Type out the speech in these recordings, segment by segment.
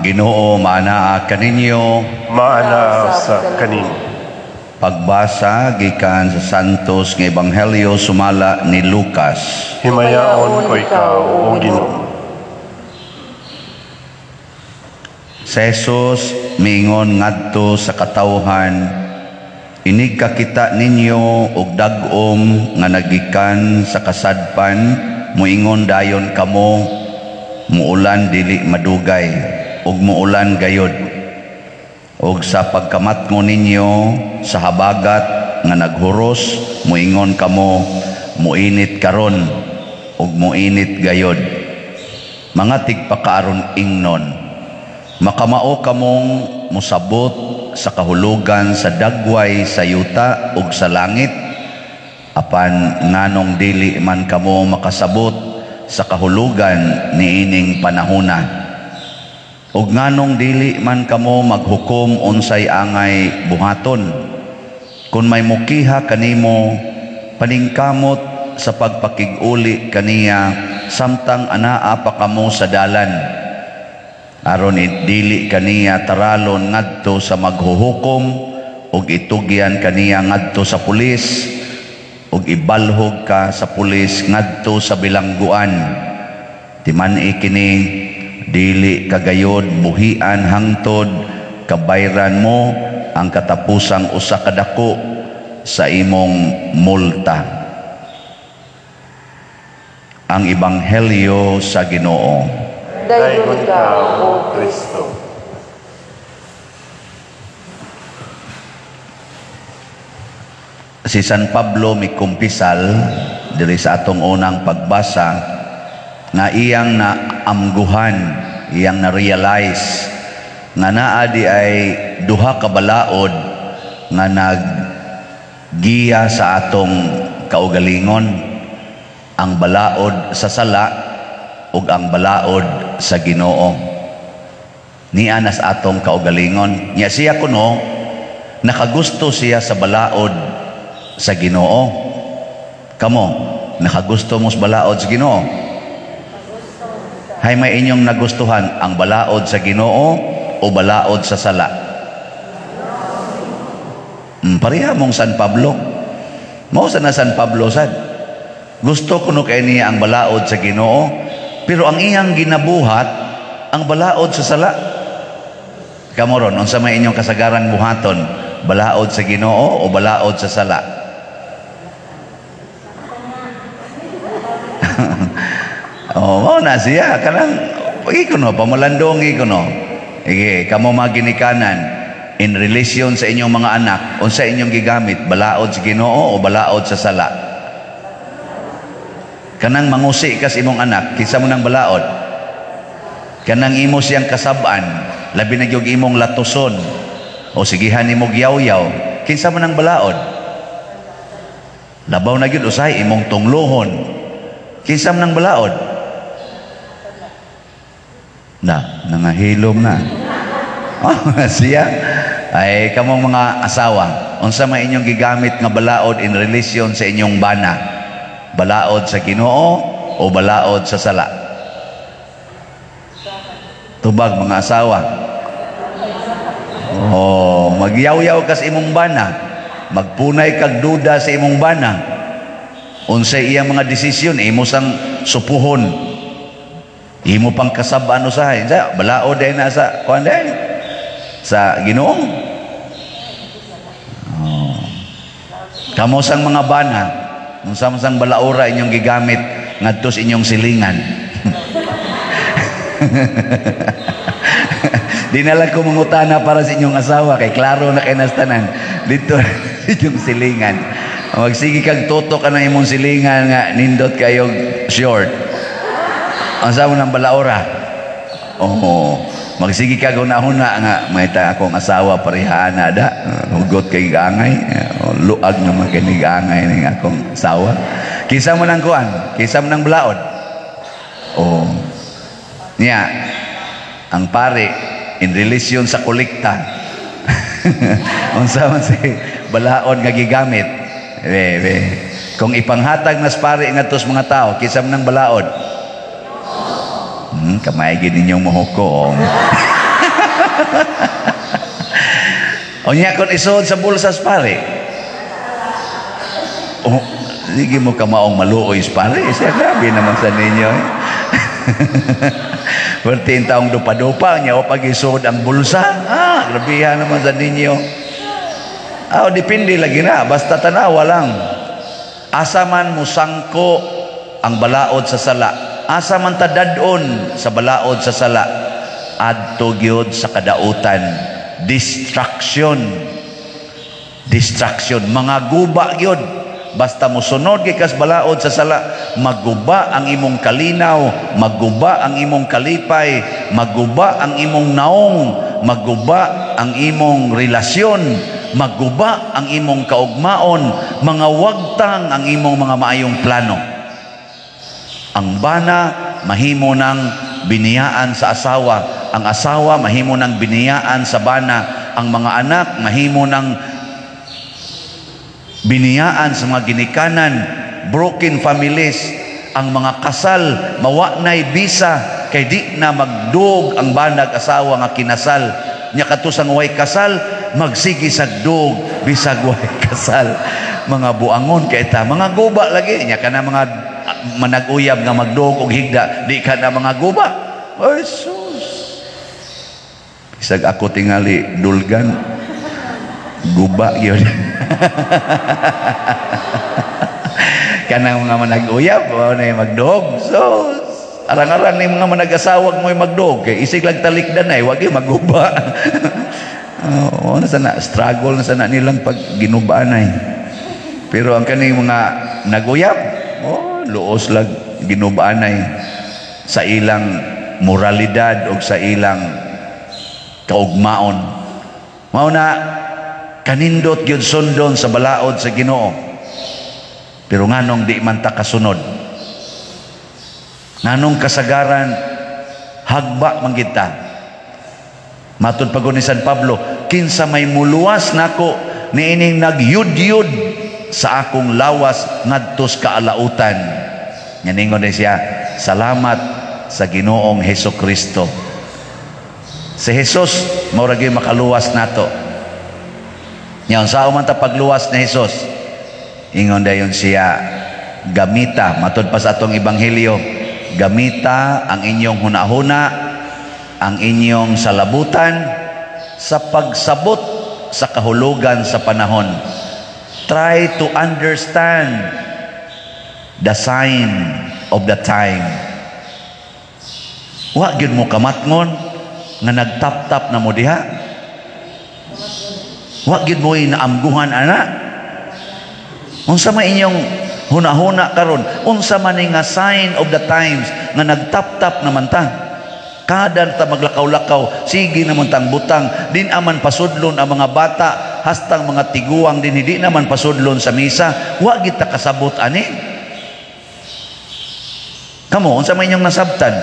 Ang Ginoo maanaa kaninyo. Maanaa sa kaninyo. Pagbasa gikan sa Santos nga Ebanghelyo sumala ni Lucas. Himayaon ko ikaw, O Ginoo. Si Jesus miingon ngadto sa katawhan, inig kakita ninyo og dag-om nga nagikan sa kasadpan, muingon dayon kamo, muulan dili madugay, ug muulan gayod. Og sa pagkamatngon ninyo sa habagat nga naghuros, muingon kamo, muinit karon, ug muinit gayod. Mga tigpakaaron ingnon, makamao kamong musabot sa kahulugan sa dagway sa yuta ug sa langit, apan nganong dili man kamo makasabot sa kahulugan niining panahona? Ug nganong dili man kamo maghukom unsay angay buhaton? Kung may mukiha kanimo, paningkamot sa pagpakig-uli kaniya samtang anaa pa kamo sa dalan, aron dili kaniya taralon ngadto sa maghuhukom ug itugyan kaniya ngadto sa pulis ug ibalhog ka sa pulis ngadto sa bilangguan. Timan-i kini, dili kagayod buhian hangtod kabayran mo ang katapusang usa ka dako sa imong multa. Ang Ebanghelyo sa Ginoo. Daygon ikaw, O Kristo. Si San Pablo mikumpisal diri sa atong unang pagbasa nga iyang naamguhan, iyang na-realize nga naa di ay duha ka balaod nga naggiya sa atong kaugalingon, ang balaod sa sala ug ang balaod sa Ginoo. Niya nas atong kaugalingon. Nya siya kuno nakagusto siya sa balaod sa Ginoo. Kamo, nakagusto mo sa balaod sa Ginoo? Hay may inyong nagustuhan, ang balaod sa Ginoo o balaod sa sala? Pareha mong San Pablo. Mao sa na San Pablo sad. Gusto kuno kay niya ang balaod sa Ginoo, pero ang iyang ginabuhat ang balaod sa sala. Kamo ron, unsa may inyong kasagarang buhaton, balaod sa Ginoo o balaod sa sala? Oh, mao na siya kanang kuno pamulandongi kuno. Sige, kamo mga ginikanan in relation sa inyong mga anak, unsa inyong gigamit, balaod sa Ginoo o balaod sa sala? Kanang mangusi kas imong anak, kinsa mo nang balaod? Kanang imo siyang kasab-an, labi na gyud imong latuson o sigihan nimo gyawyaw, kinsa mo nang balaod? Labaw na gyud usahay imong tunglohon, kinsa mo nang balaod? Na, nangahilom na. Oh, siya ay kamong mga asawa, unsa may inyong gigamit nga balaod in relation sa inyong bana? Balaod sa Ginoo o balaod sa sala? Tubag mga asawa. Oh, magyawyaw kas imong bana, magpunay kag duda sa imong bana. Unsay iyang mga desisyon, imo sang supuhon. Imo pang kasab-an usahay. Sa balaod ay na sa kuan day sa Ginoo. Oh. Kamo sang mga bana, unsa man sang balaora inyong gigamit ngadto sa inyong silingan? Di na lang ko mangutana para sa inyong asawa kay klaro na kay nastanan dito sa inyong silingan. Magsige kag tutok ka ng imong silingan nga nindot kayo short. Unsa mo nang balaora? Oo. Magsige kag hunahuna nga may ta akong asawa parehaan na da. Hugot kay gangay, luag naman kay ni gangay ning akong asawa. Kinsa mo nang kuan? Kinsa mo nang balaod? Oo. Niya ang pare in relation sa kolekta. Unsa man si balaod nga gigamit? Be, be. Kung ipanghatag nas pare ngadto sa mga tao, kinsa man nang balaod? Kamay gid ninyong mohukom. Unya kon isuod sa bulsas, pare. Oh, sige mo kamaong maluoy, pare. Siya, grabe naman sa ninyo eh. Perti taong dupa-dupa niya o pag isuod ang bulsa. Ah, grabehan naman sa ninyo. Ah, depende lagi na. Basta tanawa lang. Asa man musangko ang balaod sa sala. Asa man tadadon sa balaod sa sala. Adto gyud sa kadautan. Destruction. Destruction. Mga guba gyud. Basta mosunod gikas balaod sa sala, maguba ang imong kalinaw, maguba ang imong kalipay, maguba ang imong naong, maguba ang imong relasyon, maguba ang imong kaugmaon, mga wagtang ang imong mga maayong plano. Ang bana mahimo ng biniyaan sa asawa, ang asawa mahimo ng biniyaan sa bana, ang mga anak mahimo ng biniyaan sa mga ginikanan, broken families, ang mga kasal mawa na'y bisa kay di na magdug ang banag asawa nga kinasal. Nya kadto sang way kasal magsige sa dug bisag way kasal. Mga buangon kay ta, mga guba lagi. Nya kana mga manag-uyab nga magdug og higda, di ka na mga guba. Ay sus, bisag ako tingali dulgan, guba yun. Kanang mga manag-uyab mao na magdog. So arang-arang ni mga manag-asawag mo'y magdog kay isig lang talikdan ay wag maguba. Oh, na sana struggle na sana nilang pag ginubaan ay. Pero ang kaning mga naguyab, oh, luos lang ginubaan ay sa ilang moralidad o sa ilang kaugmaon. Mao na kanindot gyud sundon sa balaod sa Ginoo. Pero nganong di man ta kasunod? Nganong kasagaran hagba man gid ta? Matud pa ni San Pablo, kinsa may muluwas nako niining nagyud-yud sa akong lawas ngadtos kaalautan. Nga ningon siya, salamat sa Ginoong Hesus Kristo. Si Jesus mao ra gyud makaluwas nato. Nya unsa man ta pagluwas ni Jesus? Ingon dayon siya, gamita, matud pa sa atong ebanghelyo, gamita ang inyong hunahuna, ang inyong salabutan sa pagsabot sa kahulugan sa panahon. Try to understand the sign of the time. Wa gyud mo kamatngon nga nagtap-tap na mo diha. Wa gyud mo naamguhan ana. Unsa man inyong hunahuna karon? Unsa man ni nga sign of the times nga nagtap-tap naman ta? Kada ta maglakaw-lakaw, sige naman tang butang, din aman pasudlon ang mga bata, hastang mga tiguang din hindi naman pasudlon sa misa, wa gid ta kasabot ani. Kamo, unsa man inyong nasabtan?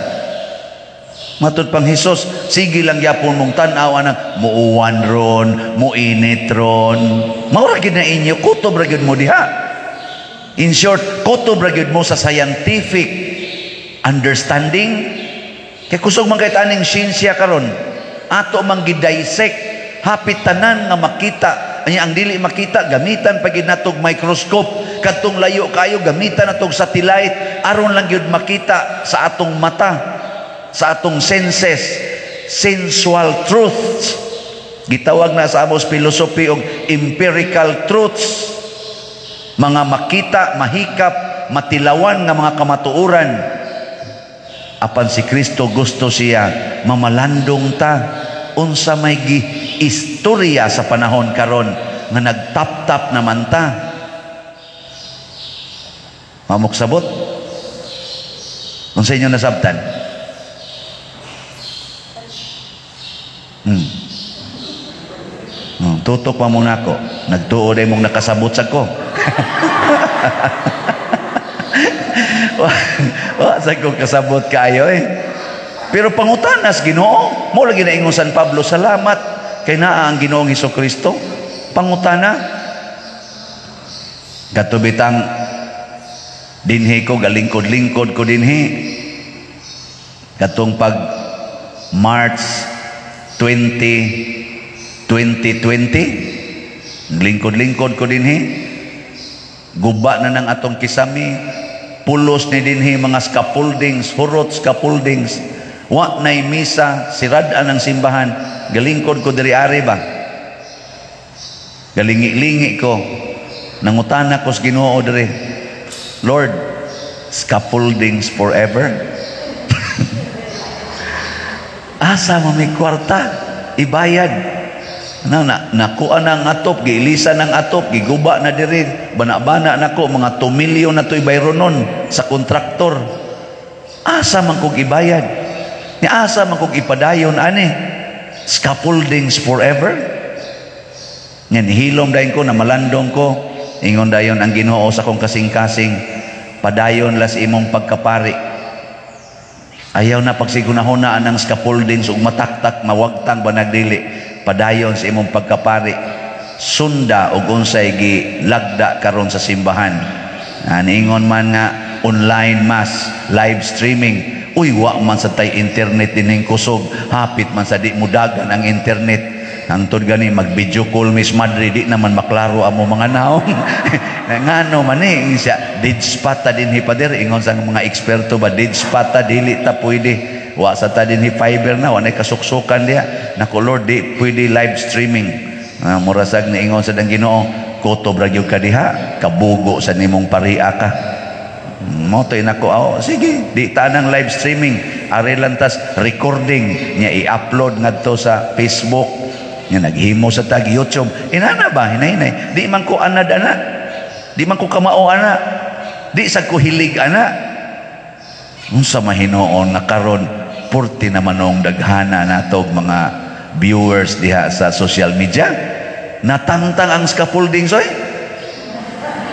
Matud pang Hesus, sige lang gyapon mong tan-aw anang muuwan ron, muinit ron. Mao ra gyud na inyo, kutob ra gyud mo diha. In short, kutob ra gyud mo sa scientific understanding. Kay kusog man kay taning siyensya karon, ato man gi-dissect hapit tanan nga makita. Anya ang dili makita gamitan pa gyud natog microscope, kadtong layo kayo gamitan natog satellite aron lang gyud makita sa atong mata, sa atong senses, sensual truths. Gitawag na sa amos philosophy og empirical truths, mga makita, mahikap, matilawan nga mga kamatuoran. Apan si Kristo gusto siya mamalandong ta unsa may gi-istorya sa panahon karon nga nagtap-tap naman ta. Mamuksabot? Unsa inyo nasabtan? Tutok pa muna ako. Nagtuo na mong nakasabot sa ko. Wa sa ko kasabot kayo eh. Pero pangutanas Ginoo, mo lagi na ingon San Pablo, salamat kay naa ang Ginoong Hesukristo. Pangutana. Katubitang dinhi ko galingkod-lingkod ko dinhi. Katong pag March 20 2020, lingkod-lingkod ko dinhi, guba na ng atong kisami, pulos ni dinhi mga scaffoldings, hurot scaffoldings, wa na'y misa, sirad-an ang simbahan. Galingkod ko diri ari ba, galingi-lingi ko, nangutana ko sa Ginoo diri, "Lord, scaffoldings forever? Asa man may kwarta ibayad na na nakuha na ang atop, giilisan ang atop, giguba na diri, bana-bana nako mga 2 milyon na to'y bayronon sa kontraktor. Asa man kog ibayad ni? Asa man kog ipadayon ani? Scaffoldings forever?" Yan, hilom dayon ko na malandong ko. Ingon dayon ang Ginoo sa akong kasing-kasing, "Padayon las imong pagkapari. Ayaw na pagsigunahunaan ang scaffoldings ug mataktak, mawagtang ba nagdili. Padayon sa imong pagkapari. Sunda og unsay gilagda karon sa simbahan." Niingon man nga online mass, live streaming. Uy, wa man sa tay internet dinhing kusog. Hapit man sa di mudagan ang internet. Hangtod gani mag-video call Miss Madre, di naman maklaro amo mga naong. Ngano man ni siya, dead spot ta dinhi, pader, ingon sa mga eksperto ba, dead spot ta, dili ta pwede. Wa sa ta dinhi fiber na, wa nay kasuksukan diha. Nako Lord, di pwede live streaming. Mura sag niingon sa dang Ginoo, "Kutob ra gyud ka diha, kabugo sa nimong paria ka." Mo to'y nako, oh, sige, di ta nang live streaming. Ari lang tas recording niya, i-upload ngadto sa Facebook. Nya naghimo sa tag YouTube. Inana ba hinay-hinay. Di man ko anad ana. Di man ko kamao ana. Di sa ko hilig ana. Unsa mahinuon nga karon purti naman nung daghana nato mga viewers diha sa social media? Natangtang ang scaffolding soy.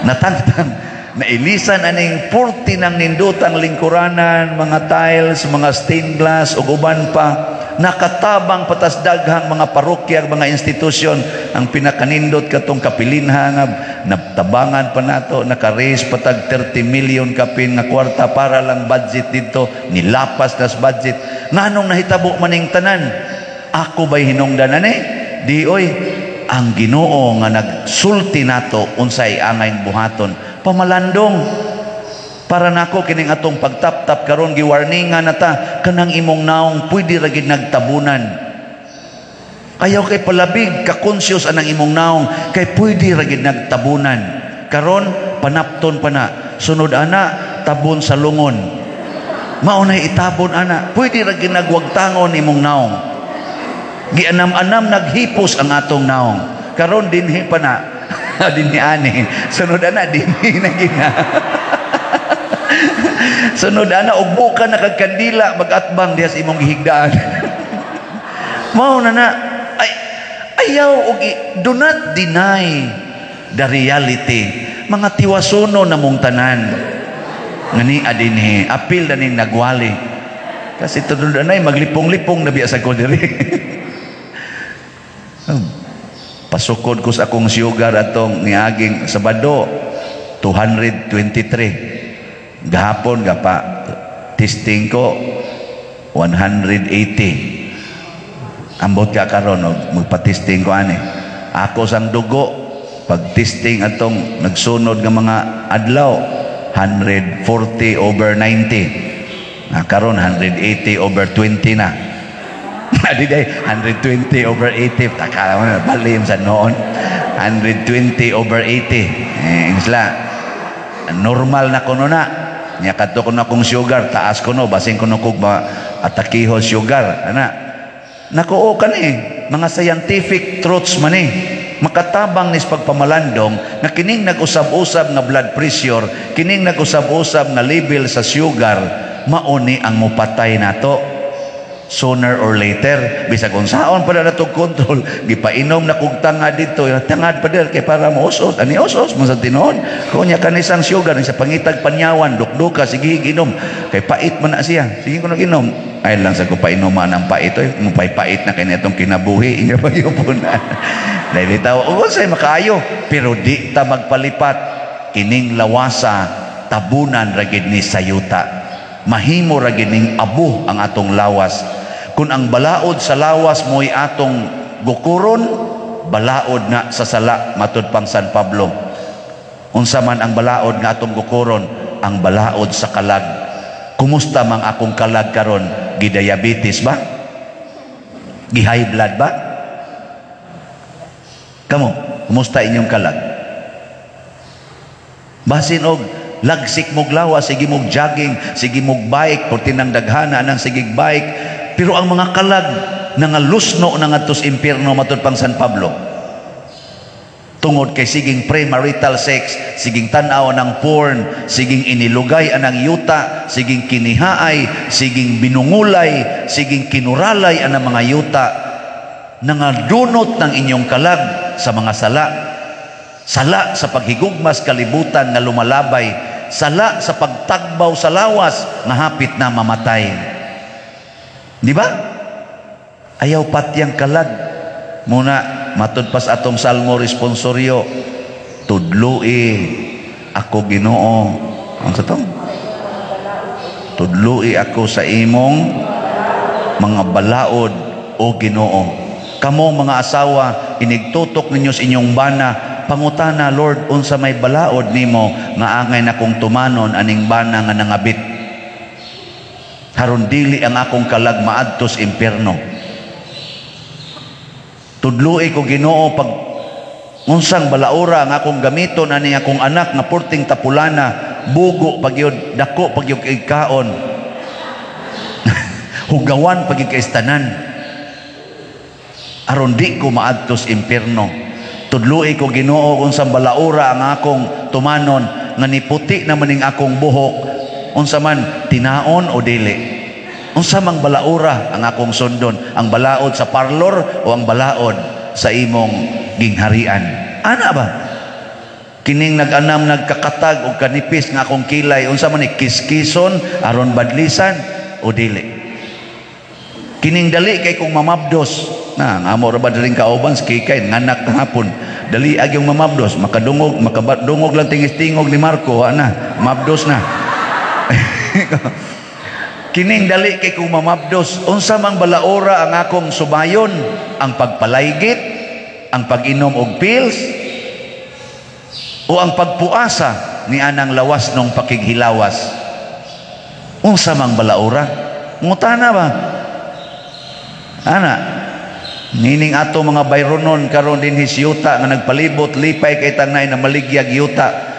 Natangtang. Nailisan aning purti ng nindutang lingkuranan, mga tiles, mga stained glass ug uban pa. Nakatabang patas daghang mga parokya, mga institusyon. Ang pinakanindot katong kapilinha nga natabangan pa nato, naka-raise patag 30 million kapin nga kwarta para lang budget dito, nilapas nas budget. Nganong nahitabo maning tanan? Ako ba'y hinungdan ani? Di oy, ang Ginoo nga nagsulti nato unsay angay buhaton. Pamalandong para nako kining atong pagtap-tap karon, giwarningan na ta, kanang imong naong pwede ra gid nagtabunan. Ayaw kay palabig ka-conscious anang imong naong kay pwede ra gid nagtabunan. Karon panapton pa na, sunod ana tabon sa lungon. Mao nay itabon ana, pwede ra gid nagwagtangon imong naong. Gianam-anam naghipos ang atong naong. Karon dinhi pa na, dinhi ani, sunod ana dinhi na gina. Sunod ana ugbo ka na kag kandila magatbang diha sa imong gihigdaan. Mao na na ay, ayaw og do not deny the reality. Mga tiwasono na mong tanan. Ngani adinhi, apil na ning nagwali. Kasi tunod anay maglipong-lipong na biya sa ko diri. Pasukod ko sa akong sugar atong niaging Sabado, 223. Gahapon gapa testing ko, 180. Ambot ka karon og magpa-testing ko ani. Ako sang dugo pag testing atong nagsunod nga mga adlaw, 140 over 90. Na karon 180 over 20 na. Adi day 120 over 80, taka mo na balim sa noon. 120 over 80. Eh, sila normal na kuno na. Nya kadto kuno akong sugar taas kuno, basin kuno kog ma atakiho sugar ana. Nako kani mga scientific truths man ni makatabang nis pagpamalandong nga kining nag-usab-usab nga blood pressure, kining nag-usab-usab nga level sa sugar, mauni ang mupatay nato sooner or later, bisag unsaon pa na nato control. Gipainom na kog tangad dito, tangad pa der kay para mo-us-us ani, us-us man sa tinuod. Kunya kanisang sugar ni sa pangitag panyawan, dukduka, sige ginom kay pait man na siya, sige ko inom, ay lang sa ko painuman ang pait oy, mupay-pait na kay atong kinabuhi inyo pa na dahil bitaw o say makaayo. Pero di ta magpalipat, kining lawasa tabunan ra gid ni sayuta, mahimo ra gid ning abo ang atong lawas. Kung ang balaod sa lawas mo'y atong gukuron, balaod na sa sala, matud pang San Pablo. Unsa man ang balaod nga atong gukuron? Ang balaod sa kalag. Kumusta mang akong kalag karon? Gidiabetes ba? Gi-high blood ba? Kamo, kumusta inyong kalag? Basin og lagsik mog lawas, sige mog jogging, sige mog bike, porti nang daghana nang sige bike, pero ang mga kalag nangalusno na ngadto sa impierno, matud pang San Pablo. Tungod kay siging premarital sex, siging tan-aw ng porn, siging inilugay anang yuta, siging kinihaay, siging binungulay, siging kinuralay anang mga yuta, nangadunot ng inyong kalag sa mga sala. Sala sa paghigugmas kalibutan nga lumalabay, sala sa pagtagbaw sa lawas nga hapit na mamatay. Di ba? Ayaw patyang kalag. Muna, matud pas atong Salmo responsoryo, "Tudloi ako, Ginoo." Ang sa to? "Tudloi ako sa imong mga balaod, o Ginoo." Kamo mga asawa, inigtutok ninyo sa inyong bana, pangutana, "Lord, unsa may balaod nimo nga angay na kong tumanon aning bana nga nangabit? Haron dili ang akong kalag maadtos impierno. Tudloi ko, Ginoo, pag unsang balaura ang akong gamiton ani akong anak nga purting tapulana, bugo pagyud, dako pagyud kaon, hugawan pagyud kaistanan, aron di ko maadtos impierno. Tudloi ko, Ginoo, kung sa balaura ang akong tumanon nga niputi na maning akong buhok, unsa man, tinaon o dili? Unsa mang balaura ang akong sundon, ang balaod sa parlor o ang balaod sa imong gingharian?" Ana ba? Kining nag-anam nagkakatag og kanipis nga akong kilay, unsa man ni, kiskison aron badlisan o dili? Kining dali kay kong mamabdos na, ang amo ra ba diring kauban sa kikay nganak kahapon, dali ag yung mamabdos, makadungog makadungog lang tingis-tingog ni Marco, ana mabdos na. Kining dali kay kong mamabdos, unsa mang balaora ang akong subayon, ang pagpalaygit, ang pag-inom og pills, o ang pagpuasa ni anang lawas nung pakighilawas? Unsa mang balaora? Ngutana ba? Ana, nining ato mga Byronon karon dinhi yuta nga nagpalibot, lipay kay tanay na maligyag yuta.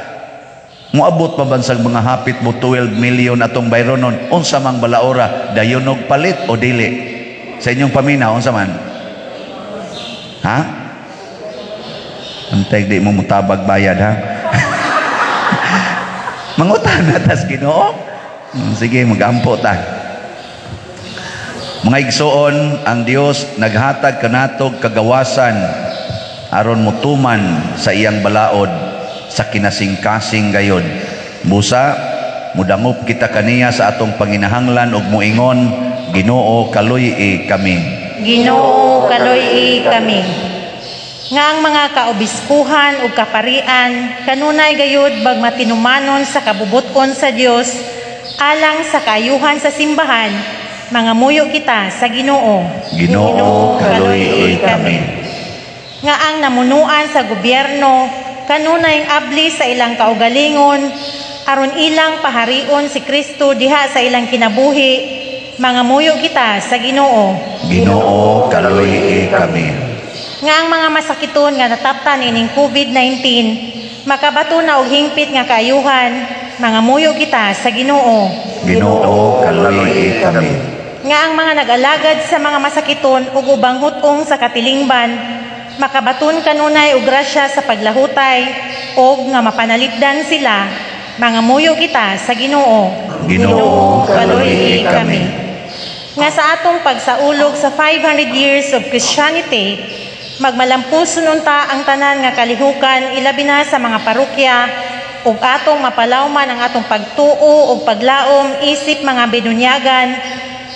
Moabot pa bansag mga hapit mo 12 million atong Byronon, unsa mang balaora, dayon og palit o dili? Sa inyong paminaw, unsa man? Ha? Antay di mo mutabag bayad, ha? Mangutana tas Ginoo. Sige, magampo ta. Mga igsoon, ang Dios naghatag kanatog kagawasan aron mutuman sa iyang balaod sa kinasingkasing gayod. Busa mudangop kita kaniya sa atong panginahanglan ug moingon, "Ginoo, kaluy-i kami." Ginoo, kaluy-i kami. Nga ang mga kaobispuhan ug kaparian kanunay gayud bag matinumanon sa kabubuton sa Dios alang sa kaayuhan sa simbahan, mangamuyo kita sa Ginoo. Ginoo, kaluy-i kami. Nga ang namunuan sa gobyerno kanunay abli sa ilang kaugalingon aron ilang paharion si Kristo diha sa ilang kinabuhi, mangamuyo kita sa Ginoo. Ginoo, kaluy-i kami. Nga ang mga masakiton nga nataptan ining COVID-19 makabato na og hingpit nga kaayuhan, mangamuyo kita sa Ginoo. Ginoo, kaluy-i kami. Nga ang mga nag-alagad sa mga masakiton ug ubang hut-ong sa katilingban makabaton kanunay og grasya sa paglahutay og nga mapanalipdan sila, mangamuyo kita sa Ginoo. Ginoo, kaluy-i kami. Nga sa atong pagsaulog sa 500 years of Christianity, magmalampuson unta ang tanan nga kalihukan, ilabi na sa mga parokya, ug atong mapalawman ang atong pagtuo ug paglaom isip mga binunyagan,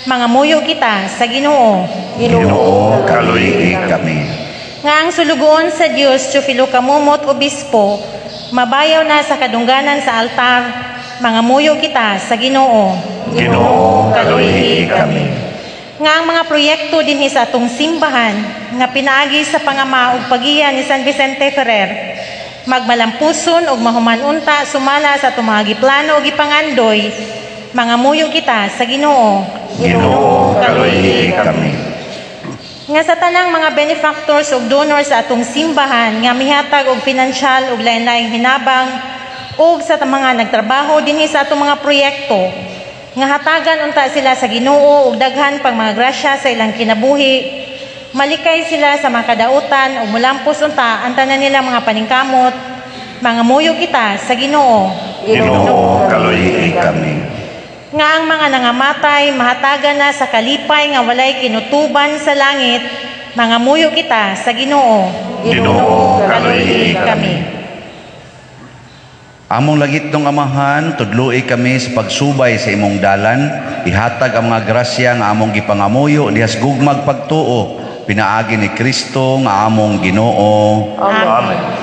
mangamuyo kita sa Ginoo. Ginoo, kaluy-i kami. Nga ang sulugoon sa Dios Teofilo Camomot, Obispo, mabayaw na sa kadungganan sa altar, mangamuyo kita sa Ginoo. Ginoo, kaluy-i kami. Nga ang mga proyekto dinhi sa atong simbahan nga pinaagi sa pangama ug pagiya ni San Vicente Ferrer magmalampuson ug mahuman unta sumala sa atong mga giplano ug gipangandoy, mangamuyo kita sa Ginoo. Ginoo, kaluyi kami. Nga sa tanang mga benefactors ug donors sa atong simbahan nga mihatag og pinansyal ug lain-laing hinabang ug sa mga nagtrabaho dinhi sa atong mga proyekto, nga hatagan unta sila sa Ginoo og daghan pang mga grasya sa ilang kinabuhi, malikay sila sa mga kadautan ug mulampos unta ang tanan nilang mga paningkamot, mangamuyo kita sa Ginoo. Ginoo, kaluyi kami. Nga ang mga nangamatay mahatagan na sa kalipay nga walay kinutuban sa langit, mangamuyo kita sa Ginoo. Ginoo, kaluyi kami. Among langitnong Amahan, tudloi kami sa pagsubay sa imong dalan, ihatag ang mga grasya nga among gipangamuyo dihas gugmag pagtuo, pinaagi ni Kristo nga among Ginoo. Amen.